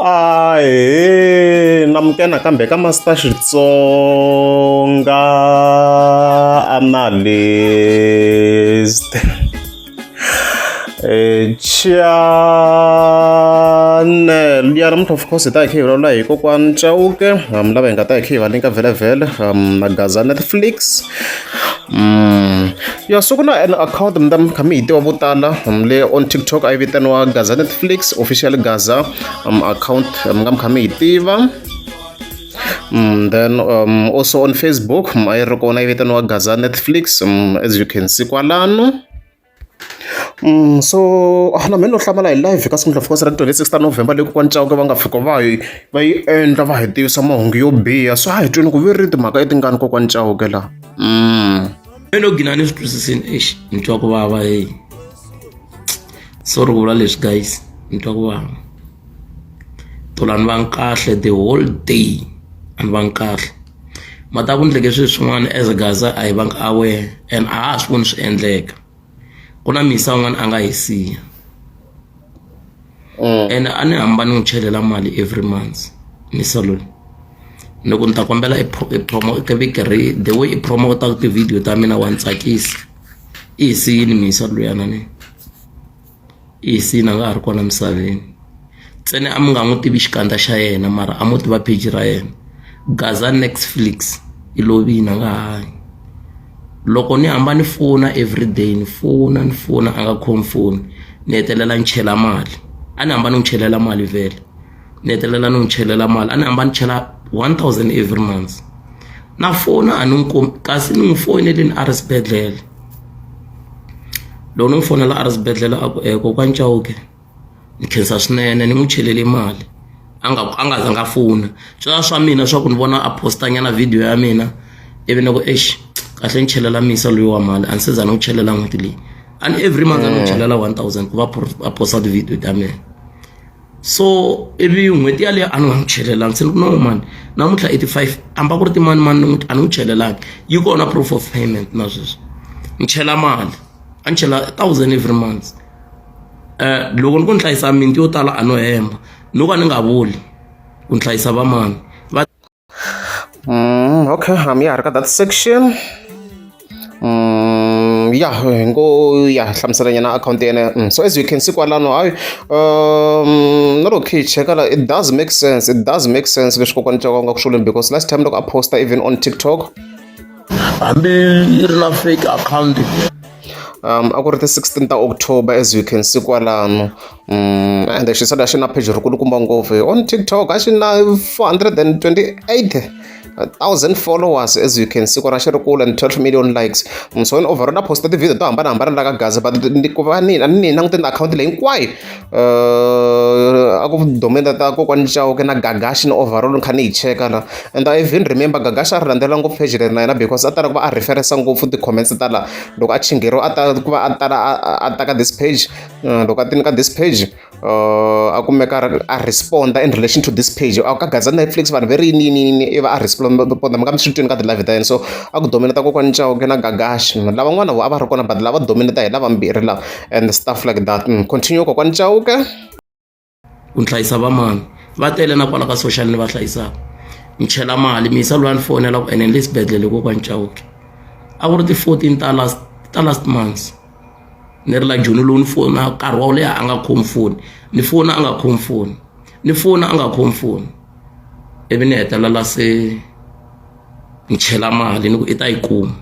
Ahee namukela nakambe ka Master Xitsonga Analyst channel ya namuntlha of course hi ta hi kha hi vulavula hi kokwani Chauke lava hi nga ta hi kha hi va linka vhele na Gaza Netflix. Ya so ku na an account mi ta mi kha mi yi tiva vo tala le on TikTok a yi vitaniwa Gaza Netflix official Gaza account mi nga mi kha mi yi tiva. Then also on Facebook a yi ri kona yi vitaniwa Gaza Netflix as you can see kwalano. So na mina no hlamala hi live ka siku of course ra 26 ta November leyi kokwani Chauke va nga fika va yi va yi endla va hi tivisa mahungu yo biha so a hi twini ku ve ri timhaka i tingani kokwani Chauke la. Me no gina ni swi twisisini eish ni twa ku vava hey sorry ku vula leswi guys ni twa ku vava tolo a ni vangi kahle the whole day a ni vangi kahle mata ku ndleke swilo swin'wana as Gaza a hi vangi aware and a ha ha swi voni swi endleka ku na misa un'wana a nga hi siya ene a ni hamba ni n'wi chelela mali every month misa loyi ni ku ni ta kombela i promo the way i promotaka ti-video ta mina wa ni tsakisa i hi siyini misa luyana ni i hi siyini a nga ha ri kona misaveni ntsena a mi nga n'wi tivi xikandza xa yena mara a mo tiva page ra yena Gaza Netflix i lovini a nga hanyi loko ni hamba ni fona everyday ni fona ni fona a nga khomi foni ni hetelela ni chela mali a ni hamba ni n'wi chelela mali vhele ni hetelela ni n'wi chelela mali a ni hamba ni chela 1000 every month na fona a ni n'wi kumi kasi ni n'wi foyinelini a ri xibedhlele loko ni n'wi fonela a ri xibedhlele a ku e kokwani Chauke ni khensa swinene ni n'wi chelele mali a nga a nga zanga fona sweswa swa mina swa ku ni vona a posta nyana video ya mina ivi ni ku exi kahle ni chelela misa loyi wa mali a ni se za ni n'wi chelela n'hweti leyi a ni every month a ni n'wi chelela 1000 ku va a posta ti-video ta mina so ivi n'hweti yaleyo a ni nga n'wi chelelangi se ni ku no mani namuntlha i ti-five hamba ku ri timani mani ni n'wi a ni n'wi chelelangi yi kona proof of payment na sweswi ni chela mali a ni chela thousand every month loko ni ku ni hlayisa miti yo tala a no hemba no ka ni nga vuli ku ni hlayisa va mani va Okay, ya ha ri ka that section. Ya hi ngo ya hlamusela nyana akhawunti ya yena. So as you can see kwalano hayi na loko khe hi cheka la it does make sense, it does make sense leswi kokwani Chauke a nga ku swoleni because last time loko a posta even on TikTok hambi yi ri na fake account a ku ri ti 16 ta October as you can see kwalano. And xisati a xi na page ri kulukumba ngopfu on TikTok a xi na 428,000 followers as you can see kona xi ri kule and 12 million likes. So in overall a posta ti-video to hambanahambana la ka Gaza but ni ku va ni ni languteni akhawunti leyi hinkwayo a ku domain ta kokwani Chauke na Gagashi ni overall ni kha ni yi cheka la and I even remember Gagashi a ri landzela ngopfu page leri na yena because a tala ku va a referensa ngopfu ti-comments ta la loko a chingheriwa a tala ku va a tala a ta ka this page loko a tini ka this page a kumeka a responda in relation to this page a ka Gaza Netflix vanhu ve ri yini yini yini ivi a responda mi nga mi swi twini ka ti-live ta yena so a ku dominate kokwani Chauke na Gagashi lavan'wana vo a va ri kona but lava dominate hi lavambirhi lava and stuff like that. Continue kokwani Chauke. Ku ni hlayisa va mani va tele na kwala ka social ni va hlayisaka ni chela mali misa loyi a ni fonela ku ene ni le xibedhlele kokwani Chauke a ku ri ti-14 ta last ta last months ni ri la Joni lowu ni fona nkarhi wa leha a nga khomi foni ni fona a nga khomi foni ni fona a nga khomi foni ivi ni hetelela se ni chela mali ni ku i ta yi kuma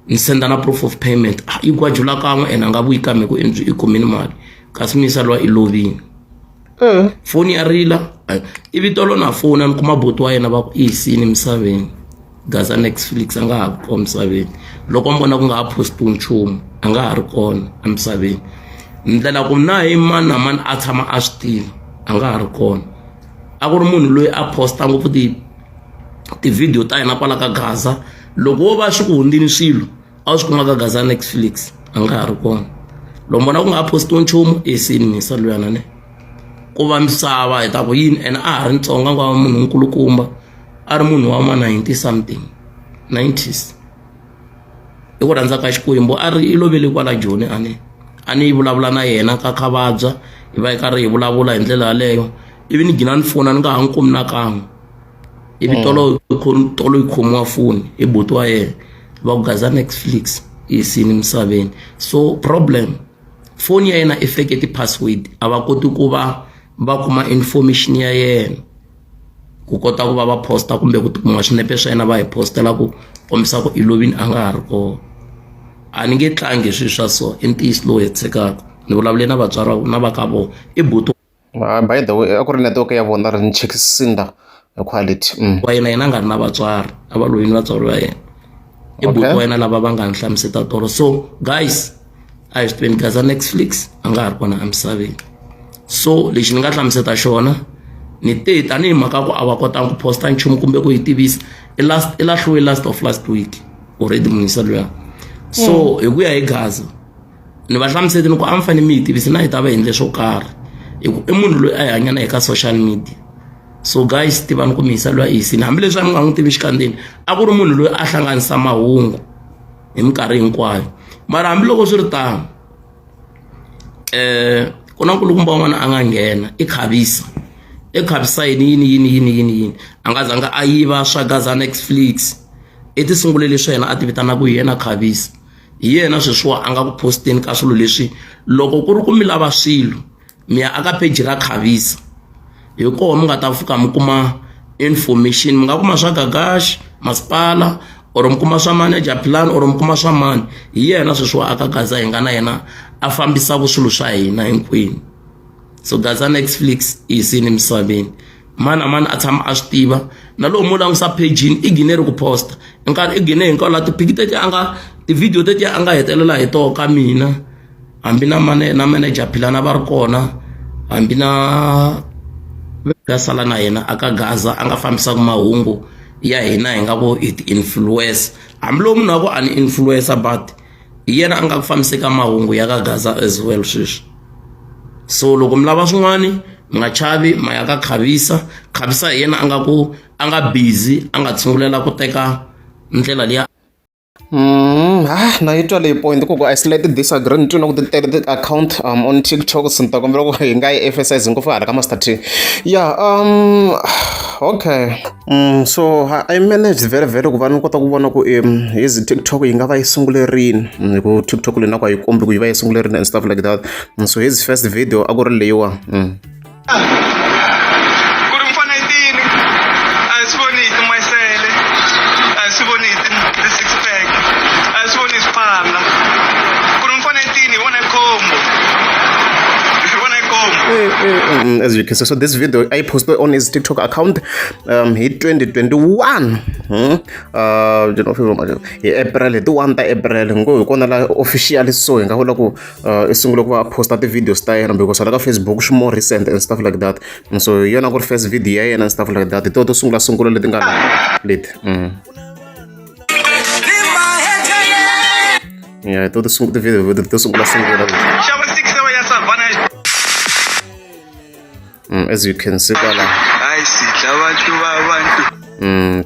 ni senda na proof of payment ah, yi gwajula kan'we ene a nga vuyi kambe ku i kumini mali kasi misa lowa i lovini foni ya rila ivi tolo na fona ni kuma buti wa yena va ku i hi siyini misaveni Gaza Netflix a nga ha ri kona misaveni loko mi vona ku nga ha postiwi nchumu a nga ha ri kona emisaveni ndlela ku na hi mani na mani a tshama a swi tiva a nga ha ri kona a ku ri munhu loyi a posta ngopfu ti ti-video ta yena kwala ka Gaza loko wo va swi ku hundzini swilo a wu swi kuma ka Gaza Netflix a nga ha ri kona loko mi vona ku nga ha postiwi nchumu i sini misa luyana ne ku va misava hi ta ku yini ene a ha ri ntsongo a nga va munhu nkulukumba a ri munhu wa ma 90 something 90s i ku rhandza ka Xikwembu a ri i lovele kwala Joni a ni a ni vulavula na yena ka kha vabya hi va hi karhi hi vulavula hi ndlela yaleyo Ivi ni gina ni fona ni nga ha n'wi kumi na kan'we. Ivi tolo tolo yi khomiwa foni hi buti wa yena va ku Gaza Netflix yi hisini misaveni. So problem foni ya yena i feke ti-password a va koti ku va va kuma information ya yena ku kota ku va va posta kumbe ku kuma swinepe swa yena va hi postela ku kombisa ku i lovini a nga ha ri kona. A ni nge tlangi swilo swa so i ntiyiso lowu hetisekaka ni vulavule na vatswari na va ka vona i buti. By the way a ku ri network ya vona ri ni chekisisa quality. Wa yena yena a nga ri na vatswari a va lovini vatswari va yena i buti wa yena lava va nga ni hlamuseta tolo. So guys a hi swi tiveni Gaza Netflix a nga ha ri kona emisaveni. So lexi ni nga hlamuseta xona ni te tanihi mhaka ku a va kotanga ku posta nchumu kumbe ku hi tivisa i last i lahliwe last of last week already munhisa luya. So hi ku ya hi Gaza ni va hlamusete ni ku a mi fanele mi hi tivisa na hi ta va hi endle swo karhi hi ku i munhu loyi a hi hanya na hi ka social media. So guys tivani ku mihisa luya i hisini hambileswi a mi nga n'wi tivi xikandzeni a ku ri munhu loyi a hlanganisa mahungu hi minkarhi hinkwayo. Mara hambiloko swi ri tano ku na nkulukumba un'wana a nga nghena i khavisa i khavisa yini yini yini yini yini yini a nga zanga a yiva swa Gaza Netflix i ti sungulele swa yena a ti vitanaka hi yena khavisa. Hi yena sweswiwa a nga ku posteni ka swilo leswi loko ku ri ku mi lava swilo mi ya aka page ra khavisa hi koho mi nga ta fika mi kuma information mi nga kuma swa Gagash masipala or mi kuma swa manager plan or mi kuma swa mani hi yena sweswiwa aka Gaza hi nga na yena a fambisaka swilo swa hina hinkwenu. So Gaza Netflix i hisini emisaveni mani na mani a tshama a swi tiva na loko mo langusa page-ini i gine ri ku posta nkarhi i gine hinkwawo laha tiphiki tetiya a nga tivhidiyo tetiya a nga hetelela hi toho ka mina hambi na mane na manager Philana va ri kona hambi na nga sala na yena a ka Gaza a nga fambisaka mahungu ya hina hi nga ku hi ti-influencer hambiloko munhu a ku a ni influencer but hi yena a nga ku fambiseni ka mahungu ya ka Gaza as well sweswi. So loko mi lava swin'wani mi nga chavi ma ya ka Khavisa, Khavisa hi yena a nga ku a nga busy a nga tshungulela ku teka ndlela liya. Ah, na yi twa leyi point ku ku I slightly disagree ni twi na ku ti tele ti-account on TikTok so ni ta kombela ku hi nga yi emphasize ngopfu hala ka Master T. Yeah, okay. So I managed very very ku va ni kota ku vona ku his TikTok yi nga va yi sungule rini hi ku TikTok leyi na ku a yi kombi ku yi va yi sungule rini and stuff like that. So his first video a ku ri leyiwa. Ku ri mfana i tini a hi swi voni hi timasele a hi swi voni hi ti-six pack a hi swi voni hi swiphandla ku ri mfana i tini hi vona hi khombo hi vona hi khombo. As you can see, so this video I posted on his TikTok account hi 2021 you know hi April hi ti 1 ta April ngo hi kona la officially so hi nga vula ku i sungule ku va a posta ti-videos ta yena because hala ka Facebook swi more recent and stuff like that so hi yona ku ri first video ya yena and stuff like that hi to to sungula sungula leti nga la leti yeah hi to ti-video to sungula sungula leti. Xava 6 ya Savannah. As you can see kwala Hayi sidla abantu babantu.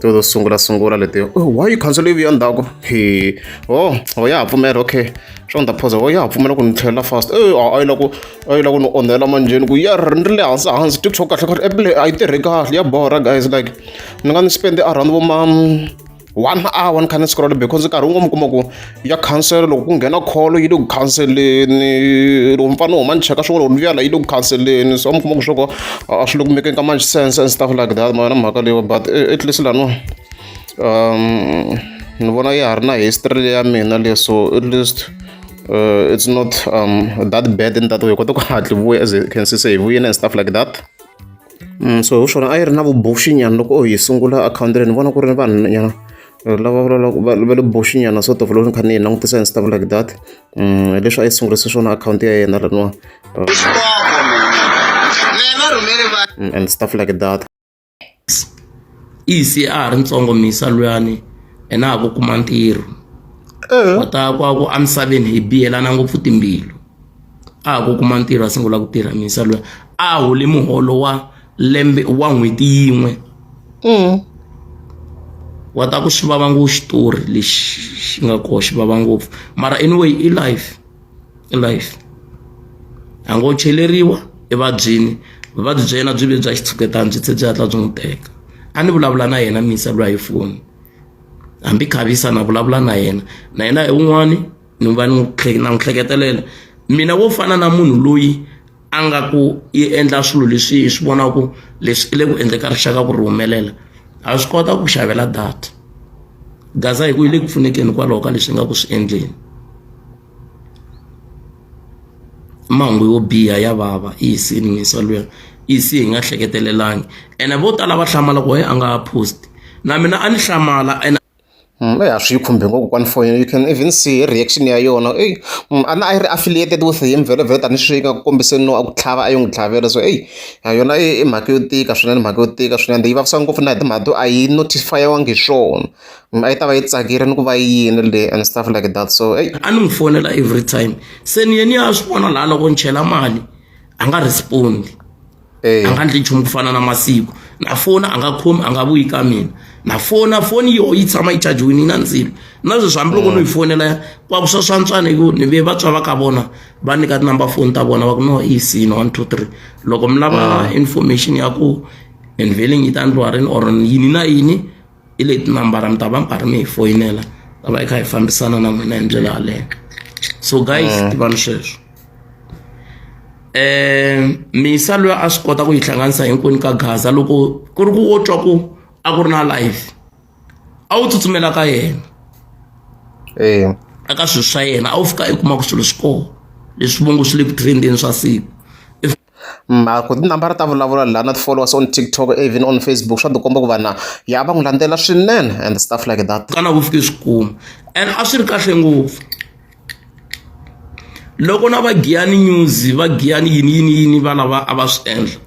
To to sungula sungula leti. Oh, why you cancel leave ya ndzhaku he oh oh ya ha pfumela okay swo ni ta pause oh ya ha pfumela ku ni tlhelela fast eh a yi la ku a yi la ku ni onhela manjheni ku ya ni ri le hansi hansi TikTok kahle kahle app leyi a yi tirhi kahle ya borha guys like ni nga ni spend around vo ma 1 hour ni kha ni scroll because nkarhi wun'we mi kuma ku ya cancel loko ku nghena call yi le ku canceleni loko ni pfa ni huma ni cheka swin'wana loko ni vuya la yi le ku canceleni so mi kuma ku swo ku a swi le ku making ka much sense and stuff like that ma yona mhaka leyiwa but at least laniwa ni vona ya ha ri na history ya mina leyi so at least it's not that bad in that way kota ku hatli vuya as you can see se hi vuyile and stuff like that. So hi swona a yi ri na vuboxinyana loko hi sungula akhawunti leyi ni vona ku ri vanhu nyana lava vulavulaka va le boxinyana sort of loko ni kha ni yi langutisa and stuff like that leswi a yi sungurise swona akhawunti ya yena laniwa and stuff like that. I se a ha ri ntsongo misa luyani ene a ha ku kuma ntirho wa ta ku a ku emisaveni hi bihelana ngopfu timbilu a ha ku kuma ntirho a sungula ku tirha misa luya a holi muholo wa lembe wa n'hweti yin'we wa ta ku swi vava ngopfu xitori lexi xi nga koho xi vava ngopfu mara anyway i life i life a ngo cheleriwa evabyini. Vuvabyi bya yena byi ve bya xitshuketana byi tlhe byi hatla byi n'wi teka. A ni vulavula na yena misa luya hi foni hambi khavisa na vulavula na yena na yena hi wun'wani ni va ni n'wi na n'wi hleketelela mina wo fana na munhu loyi a nga ku yi endla swilo leswi hi swi vonaka ku leswi i le ku endle ka rixaka ku ri humelela ha swi kota ku xavela data gaza hi ku yi le ku pfunekeni hikwalaho ka leswi nga ku swi endleni mahungu yo biha ya vava i hi sini misa luya i hi si hi nga hleketelelangi ene vo tala va hlamala ku a nga ha post na mina a ni hlamala ene Eya swi yi khumbe ngopfu kwani foyini you can even see reaction ya yona eyi a na a yi ri affiliated with him vhele vhele tanihi swi nga kombiseni no a ku tlhava a yo n'wi tlhavela so eyi ya yona i mhaka yo tika swinene mhaka yo tika swinene yi vavisa ngopfu na hi timhaka to a yi notify-iwangi hi swona a yi ta va yi tsakile ni ku va yi yini le and stuff like that so eyi a ni n'wi fonela every time se ni ye ni ya swi vona laha loko ni chela mali a nga respond a nga ndli nchumu ku fana na masiku na fona a nga khomi a nga vuyi ka mina na fona foni yo yi tshama yi chajiwini yi na ndzilo na sweswi hambi loko no yi fonela kwa ku swa swantswana hi ku ni ve vatswa va ka vona va nyika tinumber phone ta vona va ku no i sini 1 2 3 loko mi lava information ya ku unveiling yi ta endliwa rini or yini na yini hi leti tinambara mi ta va mi karhi mi hi foyinela ta va hi kha hi fambisana na n'wina hi ndlela yaleyo so guys tivani sweswo misa loyi a swi kota ku yi hlanganisa hinkwenu ka gaza loko ku ri ku wo twa ku a ku ri na life a wu tsutsumela ka yena eka swilo swa yena a wu fika i kuma ku swilo swi kona leswi vongo swi le ku trendeni swa siku. Mara ku tinambara ta vulavula la na ti-followers on TikTok even on Facebook swa tikomba ku vanhu ya va n'wi landzela swinene and stuff like that. Kana ku fike swi kuma and a swi ri kahle ngopfu loko na va Giyani News va Giyani yini yini yini va lava a va swi endla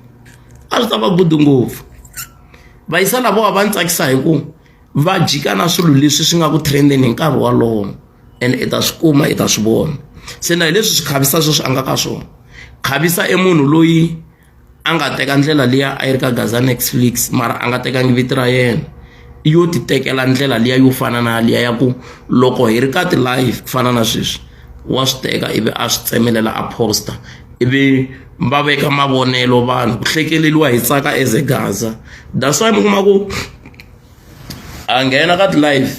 a swi ta va good ngopfu vayisa lavawa va ni tsakisa hi ku va jika na swilo leswi swi nga ku trendeni hi nkarhi wolowo and i ta swi kuma i ta swi vona se na hi leswi swi khavisa sweswi a nga ka swona khavisa i munhu loyi a nga teka ndlela liya a yi ri ka Gaza Netflix mara a nga tekangi vito ra yena i yo ti tekela ndlela liya yo fana na liya ya ku loko hi ri ka ti-live ku fana na sweswi wa swi teka ivi a swi tsemelela a post-a ivi va veka mavonelo vanhu ku hlekeleliwa hi tsaka as a Gaza that's why mi kuma ku a nghena ka ti-live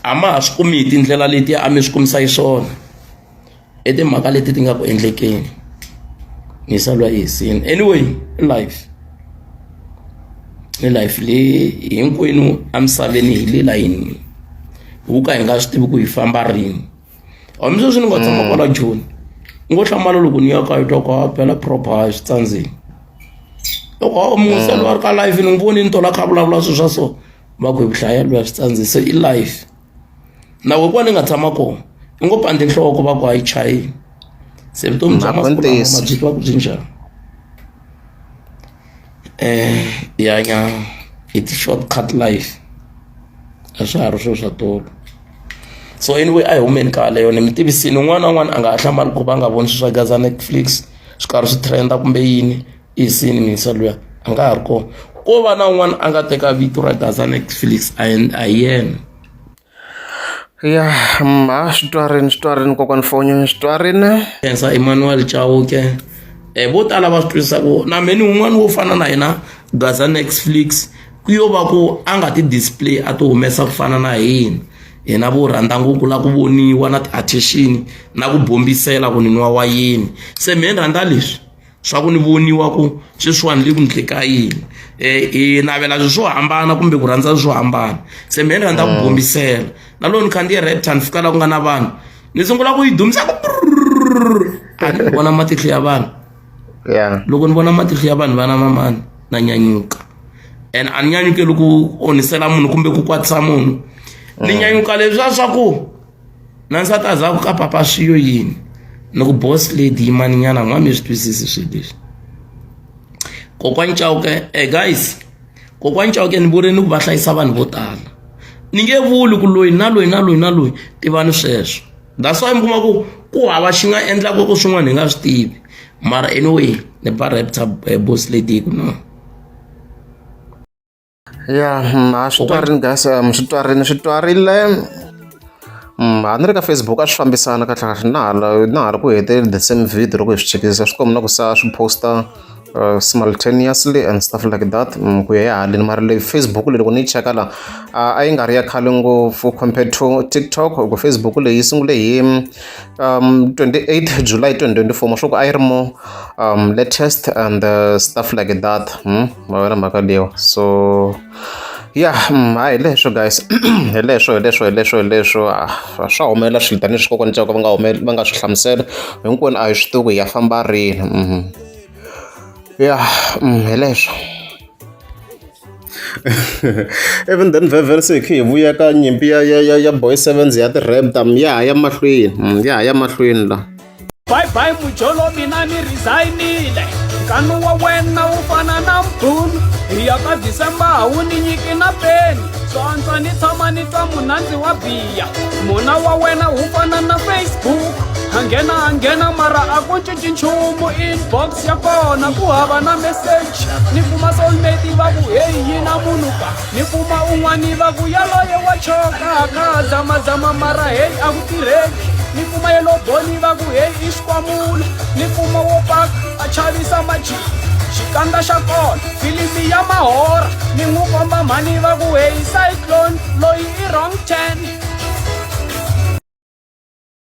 a ma ha swi kumi hi tindlela leti a mi swi kumisa xiswona i timhaka leti ti nga ku endlekeni ni salwa i hisini anyway i life i life leyi hinkwenu emisaveni hi le layinini wu ka hi nga swi tivi ku hi famba rini hambi sweswi ni nga tshama kwala joni ni ngo hlamala loko ni ya kaya twa ku ha phela proper ha swi tsandzeni loko ha musa loyi a ri ka life ni n'wi vonini tolo a kha a vulavula swilo swa so va ku hi vuhlaya luya swi tsandzi se i life na we kwani nga tshama kona i ngo pandzi nhloko va ku a yi chayini se vutomi bya masiku lama ma byi twa ku byi njhani hi hanya hi ti-short cut life a swa ha ri swilo swa tolo so anyway a hi humeni ka yaleyo ni mi tivisini un'wana na un'wana a nga ha hlamali ku va a nga voni swilo swa Gaza Netflix swi karhi swi trend-a kumbe yini i sini minisa luya a nga ha ri kona ko va na un'wana a nga teka vito ra Gaza Netflix a hi yena. Ya ma swi twarini swi twarini kokwani Fonyo swi twarini. Khensa Emmanuel Chauke vo tala va swi twisisa ku na mehe ni wun'wana wo fana na yena Gaza Netflix ku yo va ku a nga ti display a ti humesa ku fana na hina hina vo rhandza ngopfu ku lava ku voniwa na ti-attention na ku bombisela ku ni nwa wayeni se mehe ni rhandza leswi swa ku ni voniwa ku sweswiwani le ku ndle ka yini hi navela swilo swo hambana kumbe ku rhandza swo hambana se mehe ni rhandza ku bombisela na loko ni khandziye Raptor ni fika la ku nga na vanhu ni sungula ku yi dumisa ku a ni vona matihlo ya vanhu loko ni vona matihlo ya vanhu vana mamani na nyanyuka and a ni nyanyukeli ku onhisela munhu kumbe ku kwatisa munhu ni nyanyuka leswiya swa ku na nsati a za ku ka papa swi yo yini ni ku boss lady yimani nyana n'wa mi swi twisisi swilo leswi kokwani Chauke guys kokwani Chauke ni vurini ku va hlayisa vanhu vo tala ni nge vuli ku loyi na loyi na loyi na loyi tivani sweswo that's why mi kuma ku ku hava xi nga endlaka ku swin'wana hi nga swi tivi mara anyway ni ba raptor boss lady ku no. Ya a swi twarini guys swi twarini swi twarile a ni ri ka Facebook a swi fambisana kahle kahle na hala na ha ri ku heteleli the same video loko hi swi chekisisa swi komba na ku sa swi post-a. Simultaneously and stuff like that ku ya ya haleni mara le Facebook leyi loko ni yi cheka la a yi nga ri ya khale ngopfu compared to TikTok ku Facebook leyi yi sungule hi 28 July 2024 ma swa ku a yi ri more latest and stuff like that ma vona mhaka leyiwa so ya hayi hi leswo guys hi leswo hi leswo hi leswo hi leswo swa humelela swilo tanihi swi kokwana Chauke va nga va nga swi hlamusela hinkwenu a hi swi tivi ku hi ya famba rini ya hi leswo even then vhevhele se hi khe hi vuya ka nyimpi ya ya ya ya boy sevens ya ti-rap ya ha ya mahlweni ya ha ya mahlweni la. Bye bye mujolo mina ni resignile nkanu wa wena wu fana na mbhunu hi ya ka December wu ni nyiki na peni swo antswa ni tshama ni twa munandzi wa biya muna wa wena wu fana na Facebook a nghena a nghena mara a ku cinci nchumu inbox ya kona ku hava na message ni kuma soulmate va ku heyi yi na munhu ka ni kuma un'wani va ku yaloye wa choka ka zamazama mara heyi a ku tirheki ni kuma yelo boni va ku heyi i xikwamula ni kuma wo paka a chavisa majini xikandza xa kona filimi ya mahora ni n'wi komba mhani va ku heyi cyclone loyi i wrong turn.